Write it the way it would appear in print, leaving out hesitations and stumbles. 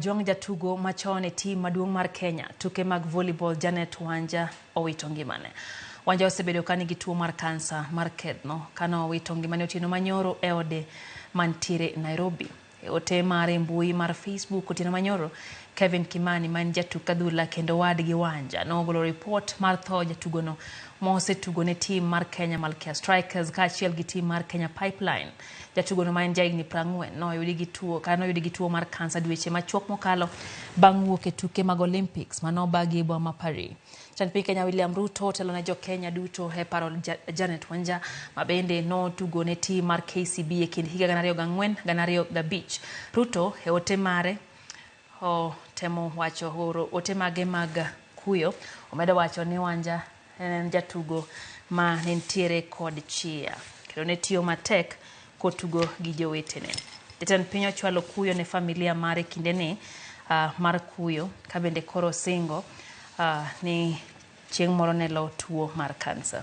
Ojwang jatugo machon e tim maduong' mar Kenya tuke mag volleyball Janet Wanja owito ngimane. Wanja osebedo ka nigi tuo mar kansa mar kedhno kane owito ngimane otieno manyoro e ode mantiere Nairobi. E ote mare e mbui mar Facebook otieno manyoro, Kevin Kimani ma en jatuk adhula kendo wadgi Wanja nogolo ripot mar tho jatugono mosetugo ne tim mar Kenya Malkia Strikers kaachiel gi tim mar Kenya Pipeline. Jatugono ma en jahigni 40 noyudi gi tuo ka noyudi gi tuo mar kansa dweche machuok mokalo bang' wuok e tuke mag Olympics mane obagi e boma ma Paris. Jatend piny Kenya William Ruto otelo ne jo Kenya duto e paro Janet Wanja ma bende notugo ne tim mar KCB e kind higa 2004 2005. Ruto e ote mare otemo wacho oro ote mage mag kuyo omedo wacho ni Wanja en jatugo ma ne nitiere kod chia kendo ne tiyo matek kotugo gi jowetene. Jatend piny ochwalo kuyo ne familia mare kindeni mar kuyo ka bende koro singo ni chieng' moro ne lo tuo mar kansa.